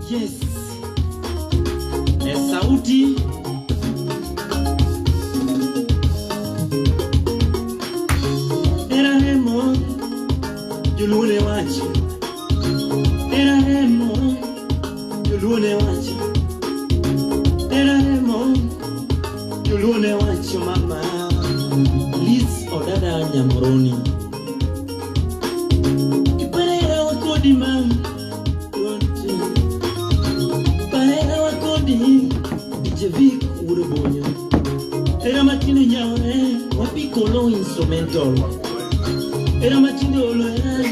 Yes. E sauti Era remo Joluo ne wacho Era remo Joluo ne wacho Era remo Joluo ne wacho mama Liz Odada Nyamoroni Kiparera wakodi ma Parera wakodi DJ Vic Wuod Bonyo Era matinde nyawre wapikolo instrumental Era matinde oloya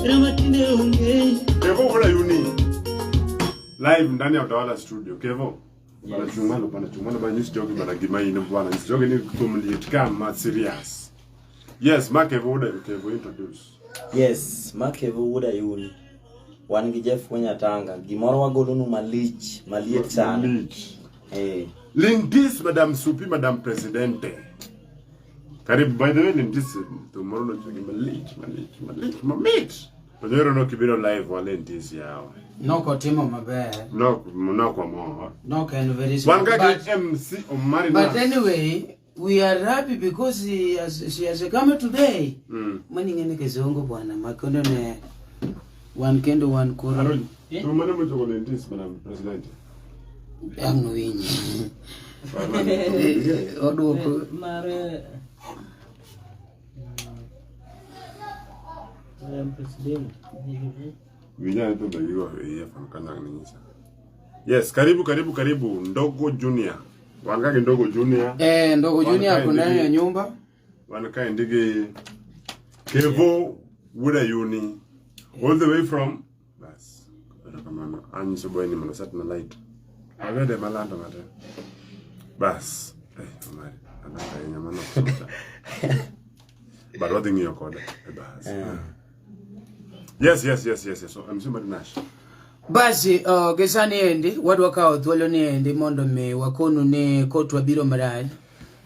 Era matinde onge Kevo kula yuni. Live ndani ya Utawala Studio. Kevo. Bana chungmano, bana chungmano, bana nyisi jogi, bana gima ino, bana nyisi jogi ni kumliet kama serious. Yes, ma Kevo uda Kevo introduce. Yes, ma Kevo wuod Ayuni. Wan gi Jeff Wenyatanga. Gimoro wagolonu malich, maliet sana. Malich. Eh. Lindis, Madam Supi, Madam Presidente. Karibu, by the way, Lindis, tomorrow no jogi malich, malich, malich, mamit. Onyero no kibiro live wa Lindis yao. Nokotimo maber. No, no kwa mo. Nok en very Wan smart. ka But, gi MC Omari but Nas. anyway, we are happy because she has come today. Mani ng'ene kizungu bwana makondo ne wan kendo wan koro Aaron, tumane mochogo Lindis, Madam Presidente. ang' winji. Oduoko Mare Madam President. Vijana tu ndio hiyo earphone kanya nyisa. Yes, karibu karibu karibu Ndogo Junior. Wangage Ndogo Junior. Ndogo Junior Wan ako ndani ya kae nyumba. Wan kae ndigi Kevo Wuda Uni. All the way from Bas. Erokamano. Anyiso boy ni mondo set na light. Awede malando matin. Bas. Eh, Omari. Anaka ahinya mano. But wadhi ng'iyo kode. Eh, Bas. Yes, yes, yes, yes, yes. So, I'm somebody Nash. Basi gi sani endi wadwa kawo thuolo ni endi mondo mi wakonu ni kotwa biro marach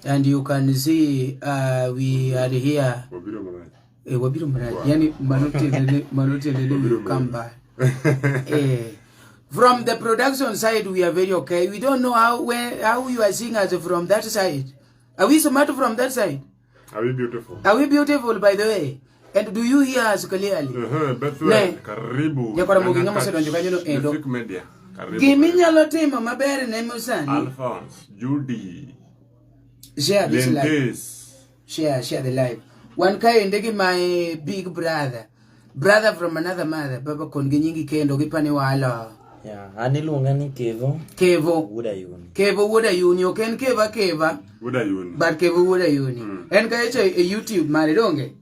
and you can see we are here. Wabiro marach. Wabiro marach. Yani mano tiende ni we come back. From the production side we are very okay. We don't know how you are seeing us from that side. Are we smart from that side? Are we beautiful? Are we beautiful by the way? And do you hear us clearly? Bethuel, Ne. karibu. Nyakwara Mugi ng'ama osedonjo kanyo no endo. Lefik Media. Karibu. Giminyalo timo maber ne Musani. Alphonse, Judy, Share this live. Lentes. Share the live. Wan kaende gi my big brother. Brother from another mother. Baba kon gi nyingi kendo gi pani walo. Yeah, an iluonga ni Kevo Kevo. wuod Ayuni. Kevo wuod Ayuni. Ok en Keva Keva. Wuod Ayuni. But Kevo wuod Ayuni. En kaecha e YouTube mare donge?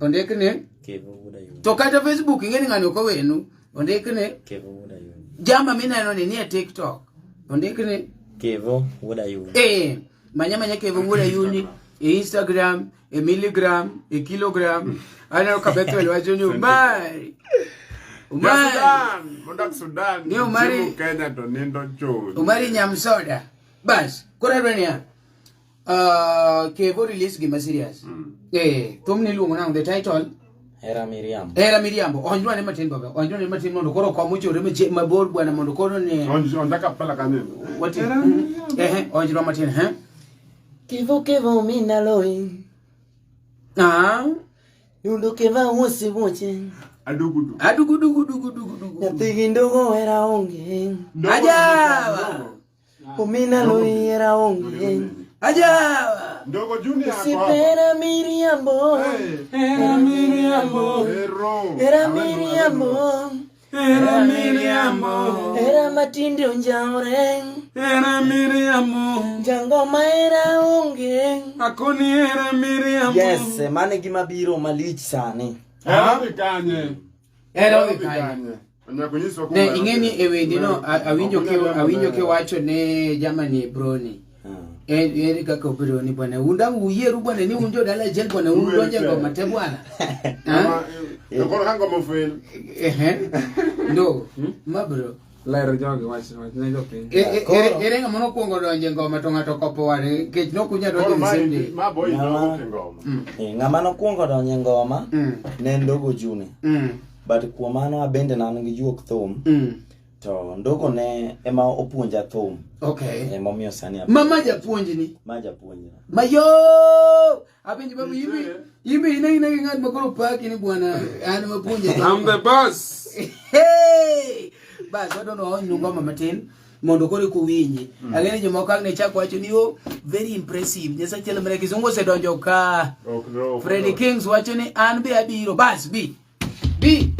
Ondik ni. Kevo wuod Ayuni. To kata Facebook ing'e ni ng'ani ok owenu. Ondik ni. Kevo wuod Ayuni. Jama mineno ni nie TikTok. Ondik ni. Kevo wuod Ayuni. Manya manya Kevo wuod Ayuni e Instagram, e milligram, e kilogram. Aneno ka Bethuel wacho ni Omari. Omari. Sudan, modak Sudan. Ni Omari- Chiemo Kenya to nindo chon. Omari nyam soda. Bas, koro adwa niya. Kevo release gima serious. Thum ni iluongo nang'o? The title? Hera Miriambo. Hera Miriambo. Onjwa ne matin baba. Onjwa ne matin mondo koro kom ochore mabor bwana mondo koro ne. Onja kapela kanyo. What? Onjwa matin, he? Kevo kevo minaloi. Nyundo keva wuosi wuoche. Adugudu. Adugu dugu dugu dugu dugu. Nyathi gi ndogo hera onge. Ajawa. Ominaloi hera onge. Ajawa. Ndogo Junior ako hapa. Osipera Miriambo. Hey. Hera Miriambo. Hero. Hera Miriambo. Hera Miriambo. Hera matinde onjawre. Hera Miriambo. Jangoma hera onge. Akoni hera Miriambo. Yes, mano e gima biro malich sani. Hera dhi kanye? Hera odhi kanye? Nyaka onyiswa kuma Ne hera ing'e ni dhi. e wendi no Ok onyal awinjo lemo kiwacho ne jamani broni. Ere kaka obedo ni bwana unda uyieru bwana ni un jodala achiel bwana un Uwer donje te. ngoma te bwana. Kama, to koro ka ngoma ofel. Ehe. Ndogo. Ma bro. Ler jogi wach wach ne jopiny. Ere ng'ama nokwongo donjo e ngoma to ng'ato kopo wade nikech nokunya donjo Koro e ma same day. ma boy Ng'ama- nowuok e ngoma. Eh, ng'ama nokwongo donjo e ngoma ne en Ndogo Junior. But kuom mano abende ne an gi juok thum. To Ndogo ne ema opuonja thum. Okay. Emomiyo sani Mama japuonjni. Ma japuonjna. Mayo! Apenji babu imbe imbe ine ine gi ng'at ma koro paki ni bwana an mapuonje. I'm the boss. Hey! Bas wadwa waony ngoma matin mondo koro kuwinji. Ang'e ni jomoko ang' ne chak wacho ni oh very impressive. Nyasaye chielo mana kizungu osedonjo ka. Ok no. Freddy Kings wacho ni an be abiro. Bas bi. Bi.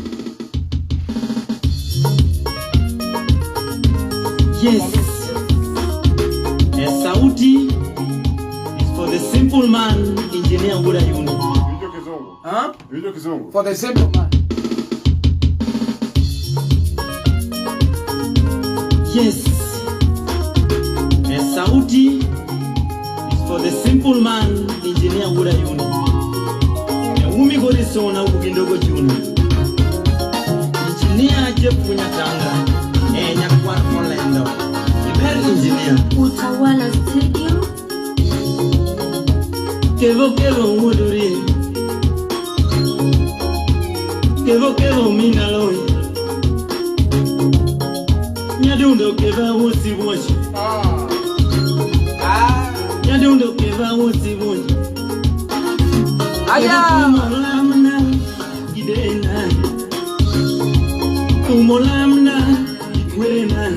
Yes. A sauti is for the simple man, engineer Wuda Yuni. Iwinjo kizungu? Huh? Iwinjo kizungu? For the simple man. Yes. A sauti is for the simple man, engineer Wuda Yuni. Umi gorisona ugindogo juni. Engineer Jeff Nyatanga, e nyakwar Molendo. Iber engineer. Utawala Studio. Kevo kevo wuodori. Kevo kevo minaloi. Nyadundo keva wosi wochi. Nyadundo keva wosi wochi. Aya! Tumolamna gidena. Tumolamna gikwena.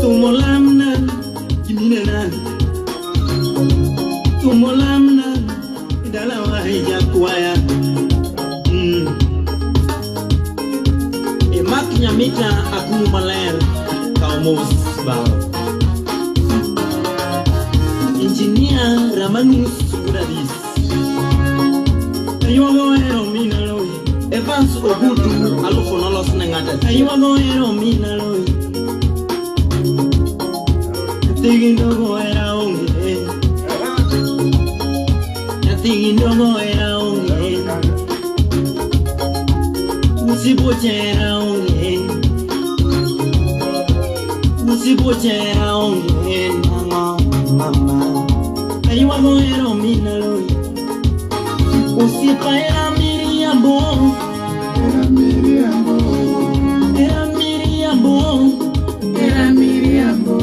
Tumolamna giminena. Tumolamna dalawa hijakwaya. Emak nyamita akulu maler kaw mos bao. Engineer Ramanus Uradis. Aywago ero minaloy. Evans Ogudu alufu nolos ne ng'ato achiel. Aywago ero minaloy. Nyathigi ndogo era onge. Nyathigi ndogo era onge. Usibuoche era onge. Usibuoche era onge nang'o mama. Aywago ero minaloy. Osiepa era miriambo. Era miriambo. Era miriambo. Era miriambo.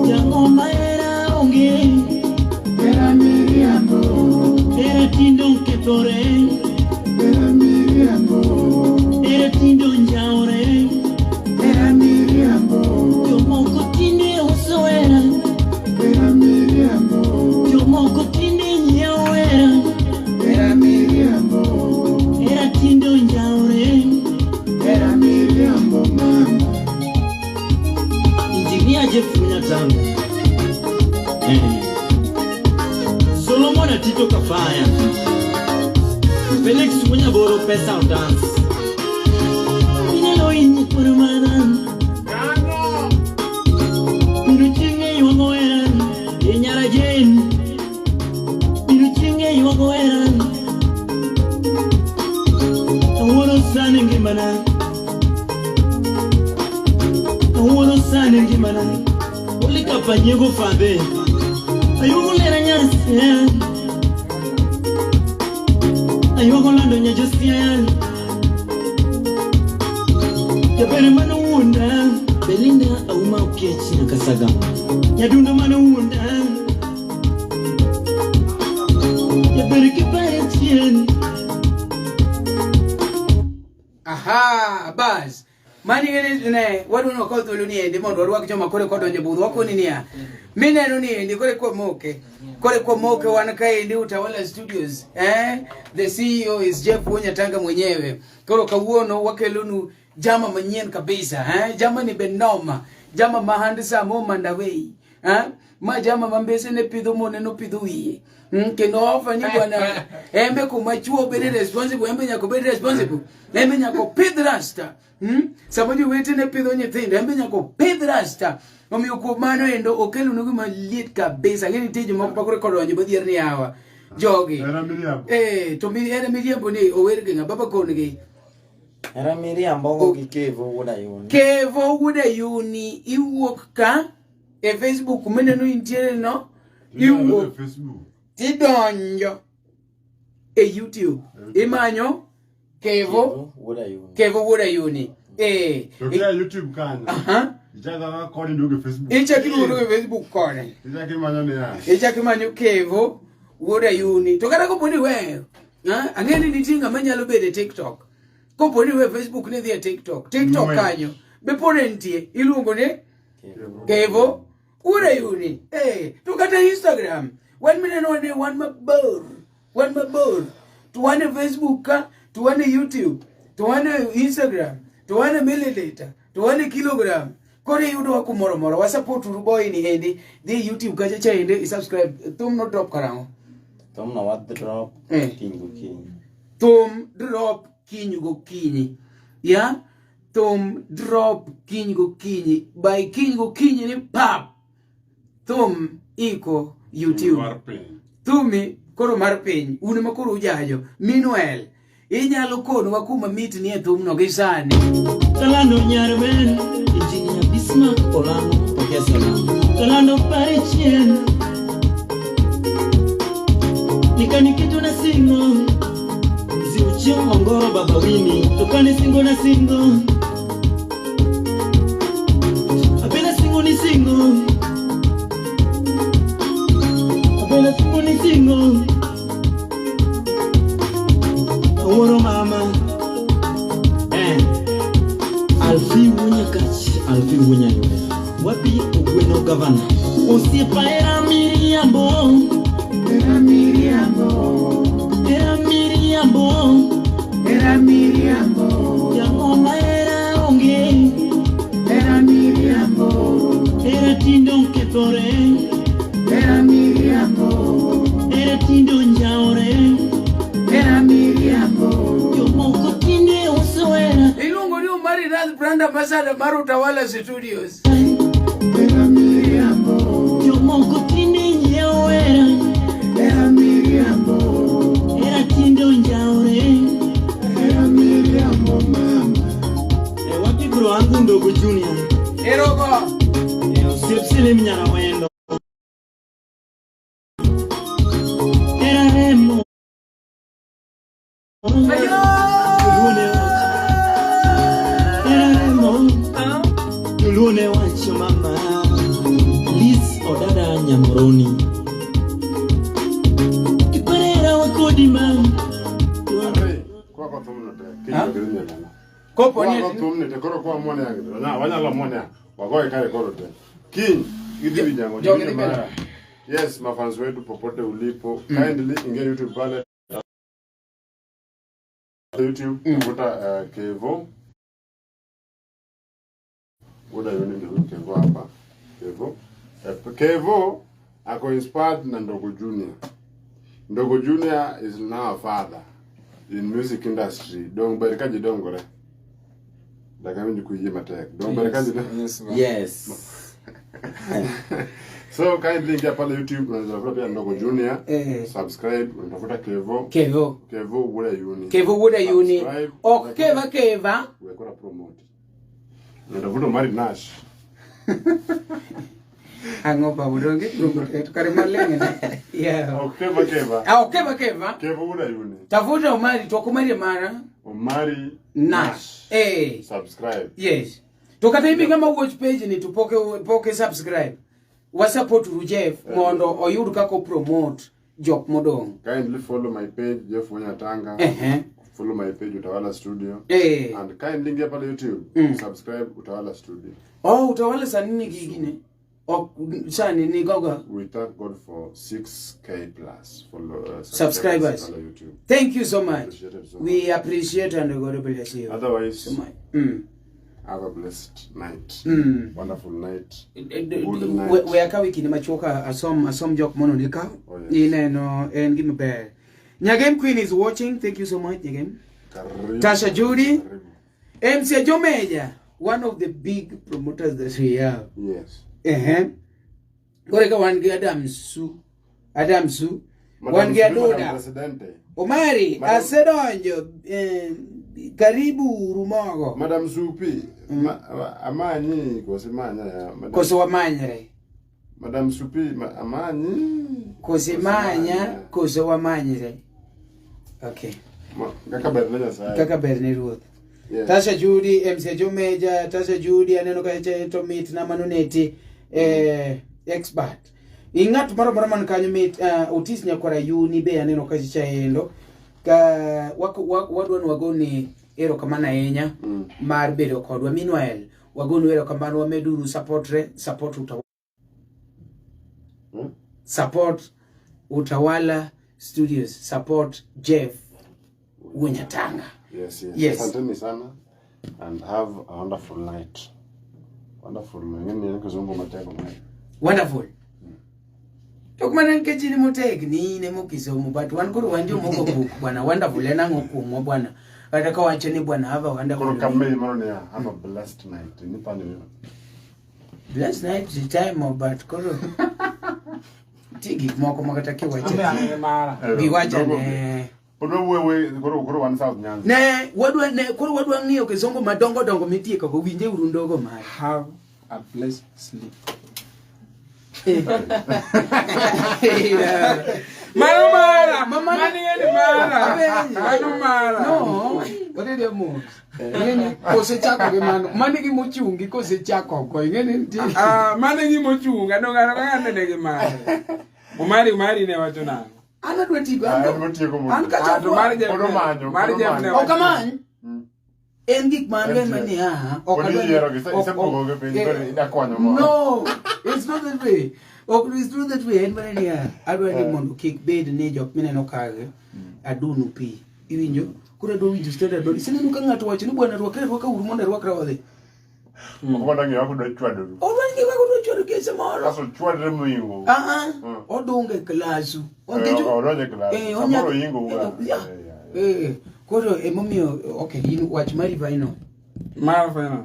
Jang'oma era onge. Era miriambo. Era tindo okethore. Era miriambo. Era tindo njaore. Era miriambo. Jomoko tinde uso hera. Era miriambo. Jomoko tinde nyiewo hera. Era miriambo. Era tindo njaore. Era miriambo mama. Injinia Jeff Nyatanga. Solomon Atito Kafaya. Felix Munyaboro Pesa Dance. Minalo inyi kurumana. Minuchinge yuagoera. Inyara Jane. Minuchinge yuagoera. Awuoro sani ngimana. Awuoro sani ngimana. Olika panyigo fadhe. Ayuogo lera nyar Siaya. Ayuogo lando nya Josiaya. Jaber mane wuonda. Belinda Auma Okiech Nyakasaga. Nyadundo mane wuonda. Jaber kipare chien. Aha, bas. Mani gene ne wadwa ni wakaw thuolo ni endi mondo warwak joma koro kodonjo e budho wakoni niya. Mineno ni endi koro kwamoke. Koro kwamoke wan kaendi Utawala Studios. Eh? The CEO is Jeff Wonyatanga mwenyewe. Koro kawuono wakelonu jama manyien kabisa. Eh? Jama ni benoma. Jama ma handsome omanda wei. Eh? Ma jama ma mbese ne pidho mone no pidho wiye. Kendo ofa ni bwana embe kuma chuo bede responsible, embe nyaka obed responsible. Embe nyaka opidh rasta. Sama jowetene pidho nyithindo, embe nyaka opidh rasta. Omiyo kuom mano endo okelonu gima liet kabisa. Ang'e ni nitie jomoko ma koro kodonjo bodhier ni yawa. Jogi. Era miriambo. Eh, to era miriambo ni ower gi ng'a? Baba kon gi. Hera miriambo go gi Kevo wuod Ayuni. Kevo wuod Ayuni iwuok ka e Facebook mineno intiere no iwuok Facebook. tidonjo e YouTube imanyo Kevo Wuod Ayuni. Kevo wuod Ayuni eh To kia YouTube kanyo. aha Ichako ka koni duogo e Facebook. ichak iduogo e Facebook koni Ichako imanyo niya. ichak imanyo Kevo wuod Ayuni to kata kopo ni iweyo ah, ang'e ni nitie ng'ama nyalo bedo e TikTok kopo ni iweyo Facebook ni idhi e TikTok TikTok Ng'we. kanyo be pod entie iluongo ni Kevo wuod Ayuni eh to kata Instagram wan mineno ni wan mabor wan mabor to wan e Facebook ka to wan e YouTube to wan e Instagram to wan e milliliter to wan e kilogram koro iyudowa kumoro moro wa support uru boy ni endi dhi e YouTube kacha cha endi i subscribe thum no drop karang'o Thumno wa drop Eh. kiny gokinyi. thum drop kiny gokinyi ya thum drop kiny gokinyi by kiny gokinyi ni pap thum iko YouTube Mar piny. thumi koro mar piny un ema koro ujajo meanwhile inyalo konwa kuma mit ni e thumno gi sani Talando Nyarwen, Engineer Bismarck Olamo Okesona. Talando Parichien, Nikani kitu na singo, Mzee Ochieng Ongoro Baba Winnie, Tokani singo na singo. Abena singo ni singo. Abena singo ni singo. Awuoro mama. Eh. Alfi Wunyakach, Alfi Wunyayuya. Wapi Ogweno gavana. Osiepa era miriambo. Era miriambo. Era miriambo. Era miriambo. Jang'oma era onge. Era miriambo. Era tindo okethore. Era miriambo. Era tindo njaore. Era miriambo. Jomoko tinde uso era. iluongo ni Omari Nath brand ambassador mar Utawala Studios Era miriambo. Jomoko tinde nyiewo era. Era miriambo. Era tindo njaore. Era miriambo mama. E wapi bro wangu ndogo Junior. erogo E osiep Silim Nyarawendo. Era remo. Joluo ne wacho. Era remo. Joluo ne wacho mama. Liz Odada Nyamoroni. Kiparera wakodi ma. Are, kwako thumno te. Kiny to gidhi nyalana. kopo ni Kwako thumni te koro kwa muone yang. Na wanyalo muone yang. Wagoye kare koro te. Kiny gidhi winjango. Jogi dhi mbele. Yes, mafans wetu popote ulipo, kindly ingia YouTube pale. YouTube tafuta Kevo. Wuod Ayuni ndio huyu Kevo hapa. Kevo. Kevo ako inspired na Ndogo Junior. Ndogo Junior is now a father in music industry. Dong ber ka ji dongore. Daka winj kuyie matek. Dong ber ka ji dongore. Yes, ma'am. Yes. So kindly ingia pale YouTube unaweza tafuta pia Ndogo Junior. Eh. Subscribe, unatafuta Kevo. Kevo Kevo Wuod Ayuni. Kevo wuod Ayuni Subscribe. ok keva keva Wekora promote. Unatafuta Omari Nash. ang'o babu donge promote kare maleng' ne yeah Ok Keva Keva. ah ok keva keva Kevo Wuod Ayuni. tafuta Omari to ok Omari mara Omari Nash eh Subscribe. yes to kata in be ng'ama watch page ni to pok pok subscribe wa support uru Jeff mondo oyud kaka o promote jok modong' Kindly follow my page Jeff Wanyatanga. ehe Follow my page Utawala Studio. eh And kindly ingia pale YouTube. Subscribe Utawala Studio. oh Utawala sani nigi gine ok sani ni goga We thank God for 6k plus follow Subscribers. pale YouTube. thank you so much Appreciate it so we appreciate and God bless you Otherwise, so much have a blessed night. Mm. Wonderful night. Good night. We akaw e kinde machuok asom asom jok monondika Oh, yes. ineno en gima ber Nyagem Queen is watching thank you so much Nyagem Karibu. Tasha Judy. Karibu. MC Jomeja one of the big promoters that we have Yes. ehe kore ka wan gi Adam Su Adam Su wan gi Madam Adoda Presidente. Omari Madam- asedonjo karibu uru mogo. Madam Supi, amanyi kose manya ya. Madam, Koso wamanyre. Madam Supi, amanyi. Kose manya koso wamanyre. Okay. Kaka ber ne Nyasaye. Kaka ber ne ruoth. Yes. Tasha Judy, MC Jomeja, Tasha Judy aneno ka to mit na mano neti expert. Ing'at moro moro man kanyo mit Otis Nyakwara Yuni be aneno ka cha endo. Ka wadwa ni wagoni erokamano ahinya mar bedo kodwa. Meanwhile, wagonu erokamano, wameduru support re, support Utawala. Support Utawala Studios, support Jeff Wunyatanga. Yes. Yes. Asanteni sana and have a wonderful night. Wonderful. Ngini ni kizungu matego man. Wonderful. Tok mana nikech in motegni in ema okisomo but wan koro wan jomoko buk bwana wonderful en ang'o kuomwa bwana kata ka wacho ni bwana have a wonderful Koro night. kame mano ni have a blessed night. Ni pani ni. Blessed night is time of but koro nitie gik moko ma kata kiwacho Ambe mara. giwacho ne Podwa wewe koro wan South Nyanza. ne wadwa ne koro wadwa ng'iyo kizungu madongo dongo mitieko go winje uru ndogo mare. Have a blessed sleep. Mano mara, mani en mara. Mano mara. No, wadede mos. Ing'eni kosechako gi mano, mano e gima ochungi kosechako go, ing'eni nitie. Ah, mano e gima ochunga, dong' an kaka anene gi mare. Omari ne wacho nang'o? An adwa tigo, Ah, en motieko mondo. an kacha Ah, to mar Jeff Pod ne- omanyo, mar pod Jeff omanyo. ne Ok wacho amany. En gik ma an En go ni ah, ok Pod adwa ni- iyiero gi, ok- isepogogi piny, koro ida kwanyo moro. No, it's not that way. Ok, it's not that way. En mana ni ah, adwa ni mondo kik bed ni jok mineno kage adunu pi. Iwinjo? Koro adwa winjo standard. Iseneno ka ng'ato wacho ni bwana rwakre rwaka uru mondo arwakra wadhi. Ok mondo ng'eyo kaka odwa chwadoru. Odwa ni kaka odwa chwado kese moro. Kasto chwadre moingo. Ah ah. Odonge klasu. Odonjo e klas. Samoro oingo uga. Yeah. Koro emomiyo okay, in wach mari final. Mar final.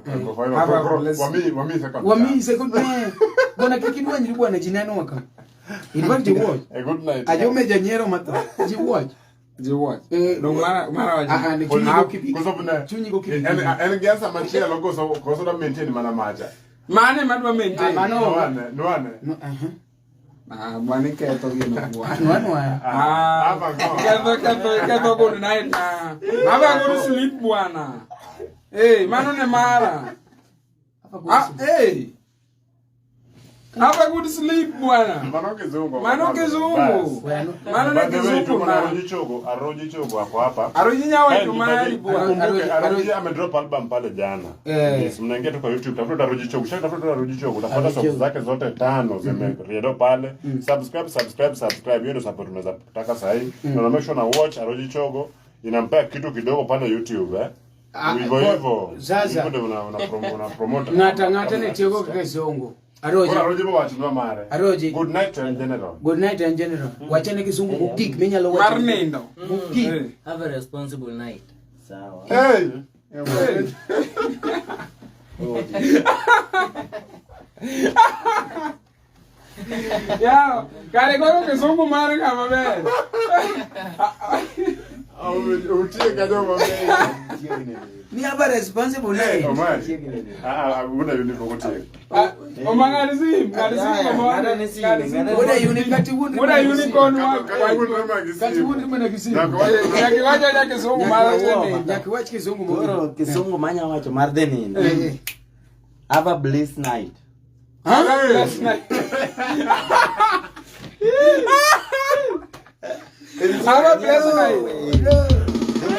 Have a blessed Wami second. Wami second bwana kik idwanyri bwana ji nenowa ka. In fact ji watch. A good night. Ajome janyiero matho. Ji watch. Ji watch. Dong mara wacho. Ah, ah, ne chunyi go kibi. Koso ne. Chunyi go kibi. En gi answer machielo koso da maintain mana macha. Mane madwa maintain. Mano. Nwane. No, aha. Ah, bwana iketho gino bwana. Nwa nwa. Ah, Have a go. ketho good night na. Have a good sleep bwana. Eh, mano ne mara. Ah, eh. Have a good sleep bwana. Mano kizungu. Mano kizungu. Mano ne By the way, kizungu tuko na na. Aroji Chogo, Aroji Chogo ako hapa. Aroji nyawa Eh, mari bwana. Kumbuke Aroji amedrop album pale jana. Yes, mnaingia tu kwa YouTube, tafuta Aroji Chogo. Shaka tafuta Aroji Chogo, utapata songs zake zote 5 zimeriedo pale. Subscribe, subscribe, subscribe. Hiyo ndio support unaweza kutaka sahi. Na make sure na watch Aroji Chogo. Inampea kitu kidogo pale YouTube eh. Hivyo hivyo. Sasa. Hivyo ndio una promote. Ng'ata ng'ata ne tiyo go kizungu. Aroji. Koro Aroji bo wacho mare. Aroji. Good night in general. Good night in general. Wachane kizungu mogik minyalo wacho. Mar nindo. Mogik. Have a responsible night. Sawa. Hey! Hey. Yawa, kare koro kizungu mar ng'ama ber. Utie kanyo maber. Ni have a responsible night. Omari. Ah, ah, una uniform otieko. Oma ng'ad sim, ng'ad sim Ng'ado ne sim, ng'ado ne Wuoda uni kati wuondri. Wuoda unicorn wa. Kata wuondri ma gi Kati sim. wuondri mana gi sim. Nyaka wach- Nyaka iwach acha kizungu mar nindo. Nyaka iwach kizungu mogik. Koro kisungu manya wacho mar dhi nindo. Have a bliss night. Last night. Have a blessed night.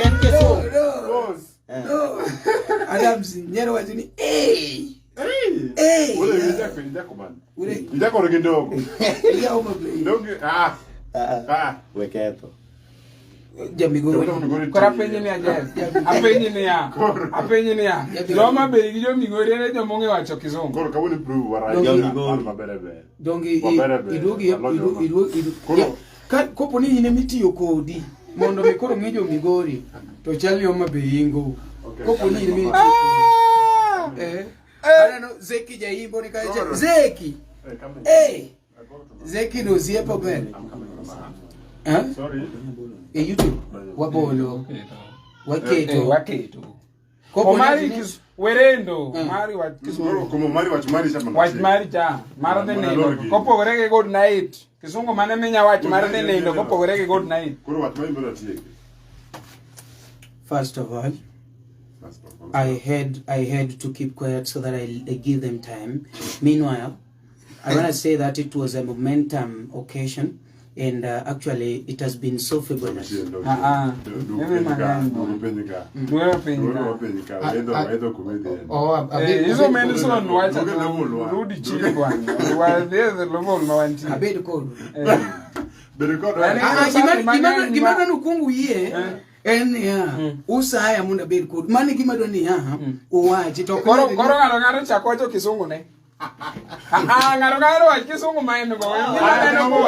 En kisungu. Boss. Adams nyero wacho ni eh. Hey! Eh. Ule ijako ijako man. Ule Ijako rogi ndogo. ya uma play. Ndogo ah. Ah. Weketho. Jamigori. Koro apenji niya Jeff. Apenji niya. Apenji niya. Joma be gi jo Migori ere joma ong'e wacho kizungu. Koro kawuono prove wa Jo right. Migori. Maber ber. Donge Wabere ber. iduogi Alojo ma. iduogi Koro- ka kopo ni in emitiyo kodi mondo mi koro ng'e jo Migori to chal ni Homa Bay ingo. Okay. Kopo ni in emitiyo kodi. Eh. Aneno Zeki jaimbo ni kacha. Koro. Zeki. Eh, come in. Eh. Zeki no osiepa ber. Eh? Sorry. E YouTube wabolo. Waketo. Eh, waketo. Kopo Omari ni- kis werendo. Mm. Mari wach Koro kisungu. kuom Omari wach mari cha mondo Wach atiek. mari cha. Mar dhi Mondo nindo. alor gini. Kopogore gi good night. Kisungu mane minya wach Good mar dhi night, nindo nindo. kopogore gi good night. Koro wach mari mondo atiek. First of all, First of all. I had to keep quiet so that I give them time. Meanwhile, I want to say that it was a momentum occasion, and actually it has been so fabulous. Ah, ah. Mimi mang'eny. Duogo penj ka. Duogo piny Duogo ka. penj ka. Waidho kuma idhiye. Oh, Eh, hizo Madison wacha Duogo tu level wa. rudi chini bwana. Wadhi e level ma wantie. Abed kodu. Eh. Bedo kod Yani- Ah, ah, Mang'eny gima ma- dwa ni ukuong uyie en niya usaya mondo abed kodu mano e gima dwa niya uwachi to ok Koro ni- koro ng'ato ng'ato chak wacho kisungu ne. Ah, ah, ng'ato ng'ato wach kisungu ma en go. Gima neno go.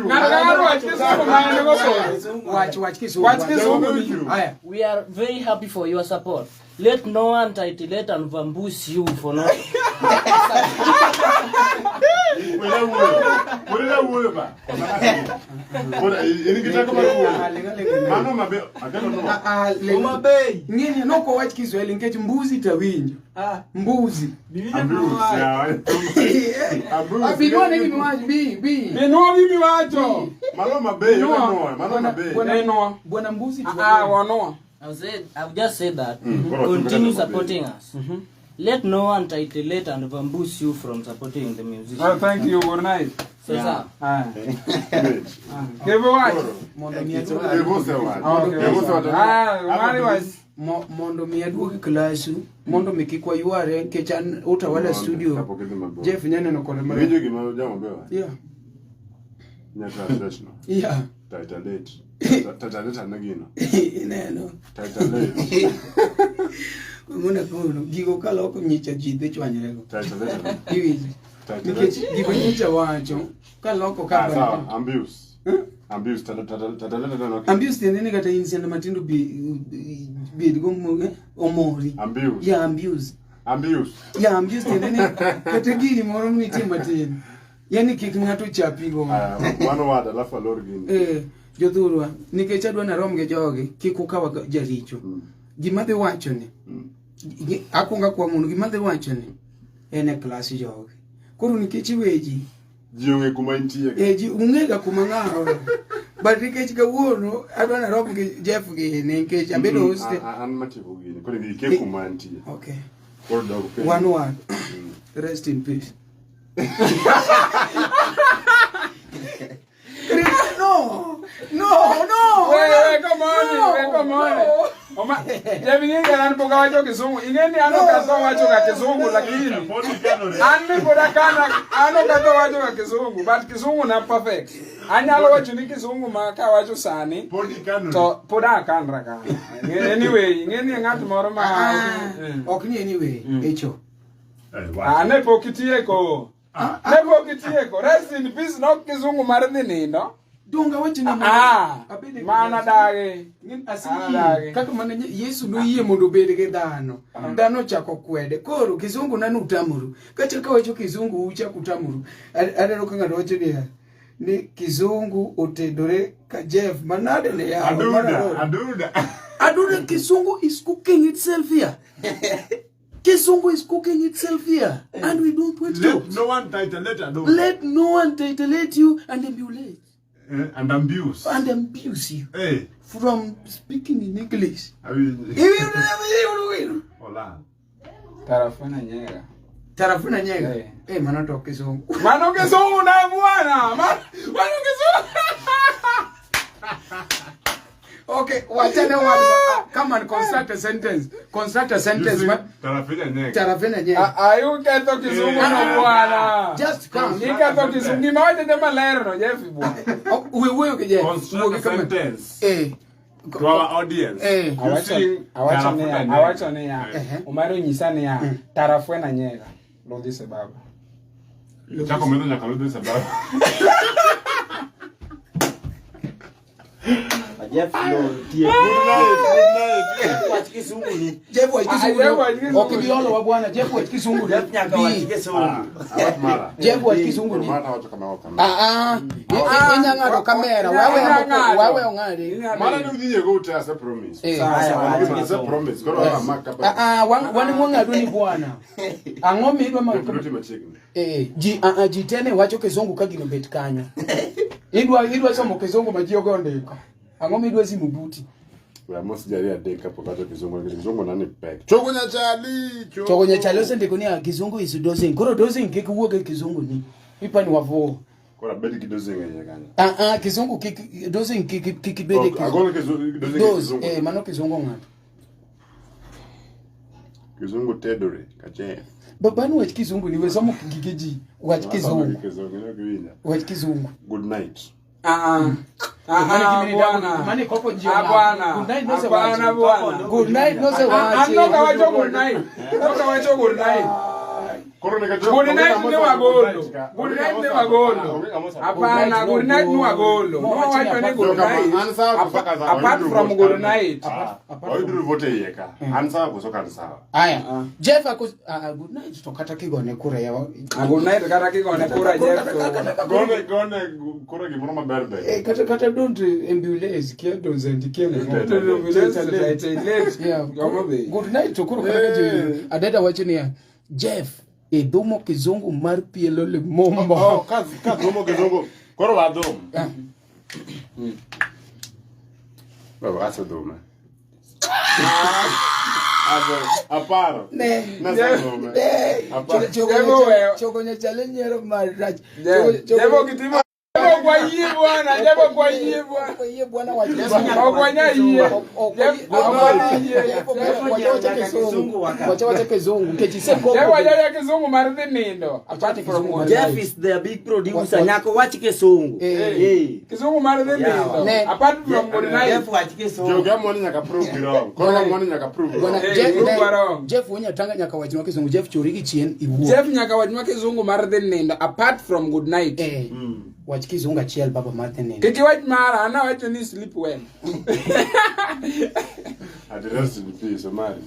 Ng'ato ng'ato wach kisungu ma en go so. wach wach kisungu Wach kisungu ni. Aya. We are very happy for your support. Let no one titillate and bamboos you for not. Wera wuoyo ba. Koro in gi teko mar wuoyo. Mano mabe akelo no. Ah, ah, ng'eni nok owach Kiswahili nikech mbuzi tawinjo mbuzi Abuse ya. Ah, bi nwane gima iwacho bi bi Inua gimi wacho. Mano mabe, Inua. mano mabe. Inua. bwana mbuzi tu Ah, wanoa. I've just said that. Koro Continue tumbe supporting us. Let no one titillate and bamboos you from supporting the musician. Well, thank you. Good night. So, sir. Ah. Wait. Kevo wach. mondo mi aduog- Kevo osewacho. Okay. Kevo osewacho. Ah, Omari wach. mondo mi aduog klasu mondo mi kik wayware nikech an Utawala Mondo, studio kapok idhi mabor. Jeff nyaneno kode marach. Iwinjo gima jama be wacho? Yeah. Nya translation. Yeah. Titillate. Titillate ane gino. Ineno. Titillate. Mona kono gigo kaloko nyicha ji dhi chwanyrego. Titillate ane. Iwinjo. Titillate. Nikech gigo nyicha wacho kaloko Ah, ka sawa. Abuse. Abuse. Titillate ane. Ambius tiende ni kata in sianda matindo bed go omori. Abuse. Yeah, abuse. Abuse. Yeah, abuse tiende ni kata gini moro nitie matin. Yani kik ng'ato chapigo. Ah, one word alafu alor gini. Eh, jothurwa, nikech adwa narom gi jogi, kik ukawa jaricho. Gima dhi wacho ni, akwongo akwa mondo gima dhi wacho ni, en e klas jogi. Koro nikech iweji, Ji ong'e kuma intie. eh, ji ung'ega kuma ng'awo. But nikech kawuono, adwa narom gi Jeff gini, nikech abedo hostel. An matieko gini. Koro ikie kuma antie. Okay. Koro dog piny. One word. Rest in peace. No, no, no. Wewe come on, No, we come on. no. Oma, Jeff ing'e ni an pok awacho kisungu. Ing'e ni an ok atho wacho ga kisungu lakini an mi pod akana an ok atho wacho ga kisungu but kisungu na perfect. Anyalo wacho ni kisungu ma kawacho sani Pod ikanori. to pod akanra ka. Anyway, ing'e ni ng'at moro ma Ah, ok ni anyway, echo. Eh, wach. Ah, ne pok itieko. Ne pok itieko. Rest in peace nok kisungu mar dhi nindo. Donga wacho ni Ah, abede mana dagi. Asiyie. Adagi. Kaka mana Yesu noyie mondo obed gi dhano. Dhano ochako kwede. Koro kizungu nanu utamuru. Kachak awacho kizungu uchak utamuru. Aneno ka ng'ato wacho niya ni kizungu otedore ka Jeff manade ne yawa. Aduda, aduda. Aduda kizungu is cooking itself here. Kizungu is cooking itself here and we don't want Let jobs. no one titillate Aduda. Let no one titillate you and emulate And abuse. and abuse you Eh, from speaking in English. awinjo. Ola. Tarafuna nyega. Tarafuna nyega. Eh. Eh, mano to kizungu. Mano kizungu na bwana. Mano kizungu. Okay, wachane wadu. Come and construct a sentence. Construct a sentence. You see, Ma- Tarafina nyega. Tarafuna nyega. Ayu ketho kizungu no bwana. Just come. Iketho kizungu. Gima wacho jama ler no Jeff bwana. Oh, we wuoyo gi Jeff. Construct Wuo a gi kama- sentence Eh. to our audience. Eh. Using Awacho Tarafuna niya, nyega. awacho niya. Eh. Omari onyisa niya, tarafuna nyega. Ludhi sababu. Chako medo nyaka ludhi sababu. Jeff no tie. Good night, good night. Wach kisungu ni. Jeff wach Ah, kisungu. Jeff wach kisungu. Ok ibi olo wa bwana Jeff wach kisungu. Jeff nyaka wach Bi. kisungu. Awach mara. Jeff wach kisungu ni. Mara wacho kama ok kama. Ah ah. Inya ng'ado kamera. Wewe Inya wewe ong'adi. Mara ni udhi yego ute ase promise. Eh. Aya, wach Ase kisungu. promise. Koro ora maka Ah ah wan wang'ado ni bwana. Ang'o midwa ma Ruti machiegni. Eh, ji ah ah ji tene wacho kizungu ka gino bet kanyo. Idwa somo kizungu ma ji ogo ndiko. Ang'o midwa simu buti? We amos jari adek kapok awacho kizungu nikech kizungu nani pek. Chogo nyachali. Chogo nyachali osendiko ni ah, kizungu is dozing. Koro dozing kik wuog e kizungu ni. Ipani wavuo. Koro abed gi dozing e iye kanyo. Ah ah kizungu kik dozing kik bed e Ok, kizungu. agol kizungu dozing e Doze, kizungu. eh mano kizungu ng'ato. Kizungu tedore kache. Babani wach kizungu ni we somo gige ji. Wach kizungu. Kizungu ne giwinja. Wach kizungu. Good night. Ah ah. Mane Ah gimini dago- bwana. mane kopo ji Ah ong'ado. bwana. Good night nosewacho. Hapana bwana. Good night nosewacho. An nokawacho good night. Nokawacho good night. Koro ne Good night ne wagolo. Good night ne wagolo. Hapana, good night ne wagolo. Nowacho ni good night. An sawa koso ka sawa. Apart from good night. Wayudru vote e iye ka. An sawa koso ka an sawa. Aya. Jeff ako ah, good night to kata kigone kura ya. Ah, good night kata kigone kura Jeff to. Gone koro gimoro maber ber. Eh, kata don't ambulance kia don't zandikia Yeah. Good night to koro kata ka adeda wacho niya Jeff idhumo kizungu mar pielo limombo. Oh, ka dhumo kizungu. Koro wadhum. Baba asedhume. Aparo. Ne. Nasedhume. Aparo. Chogo nyachale nyiero marach. Jeff okitimo Jeff kwa yie bwana, Jeff kwa yie bwana. Kwa yie bwana wacho. Ok wanyal yie. Jeff ok wanyal yie. Wacha kizungu nikech isekoko. Jeff wajaja kizungu mar dhi nindo. Apart from good Jeff night. is the big producer. Nyako wach kisungu. Eh. Eh. Kizungu mar dhi nindo. Ne. Apart from good night. Jeff wach kisungu. Jogi amoni nyaka prove gi wrong. Koro amoni nyaka prove Bwana wrong. Eh, Jeff, prove wrong. Jeff wuonyatanga nyaka wachnwa kizungu. Jeff chori gi chien iwuo. Jeff nyaka wachnwa kizungu mar dhi nindo apart from good night. Eh. Wach kizungu achiel baba mar dhi nindo. Kik iwach mara, an awacho ni sleep well. Ati rest in peace, Omari.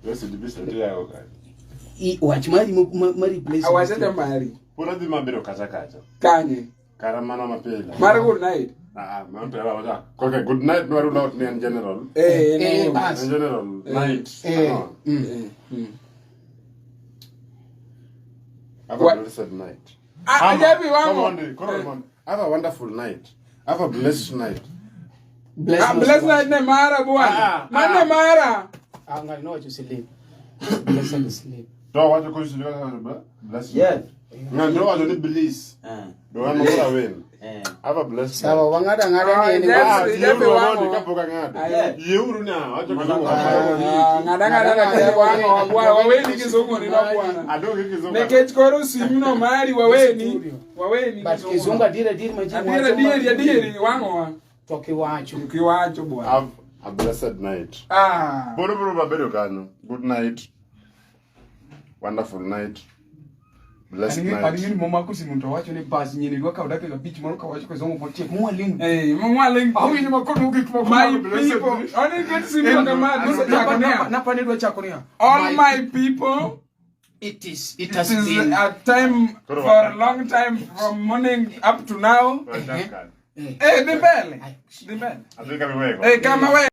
Rest in peace, ati yako kanyo. Wach mari ma replace. Awachacha mari. Pod adhi mabiro kacha kacha. Kanye. Kara mana mapile. Mar good night. Ah, mano to awacha. Okay, good night no rule out ni en general. Eh, Eh, no. bas. En general night. Eh. Ang'o? Have a What? blessed night. Ah, Ama, Jeff come wango. on, come on. Have a wonderful night. Have a blessed night. Bless Ah, bless night ne mara bwana. Ah, Mane mara. Ah, ngani no wacho sleep. Bless and sleep. To wacho kosi blessed. Yes. night. Ng'ato wacho ni bliss. Eh. Do an moro awen. Eh. Have a blessed Sawa night. wang'ada ng'ada Ah, ni en Jeff- Ah, Jeff yieuru wango. mondi kapok ang'ado. Aye. Yieuru na, wacho kizungu. Ah, ng'ada ng'ada na Jeff wango bwana. Waweni kizungu ni no bwana. Adong' gi kizungu. Nikech koro simno mari waweni. Waweni But kizungu adier adier ma ji Adier wacho adier ma- adier wango wa. To kiwacho. Kiwacho bwana. Have a blessed night. Ah. Pod obiro mabedo kanyo. Good night. Wonderful night. Blessed night. Aning'eni momako simu to wacho ni bas nyini dwa kawo dakika abich moro kawacho kizungu motiek mwaling. Eh, mwaling. Awinjo ma kono gik moko My mag blessed people. night. Only get simu kama nosechako niya. Napani dwa chako niya. All my people. It is it It has is been a time Koro for wakati. a long time from morning up to now. Wachak kanyo. Eh, dhi mbele. Dhi mbele. Adhi kama iwego. Eh, kama we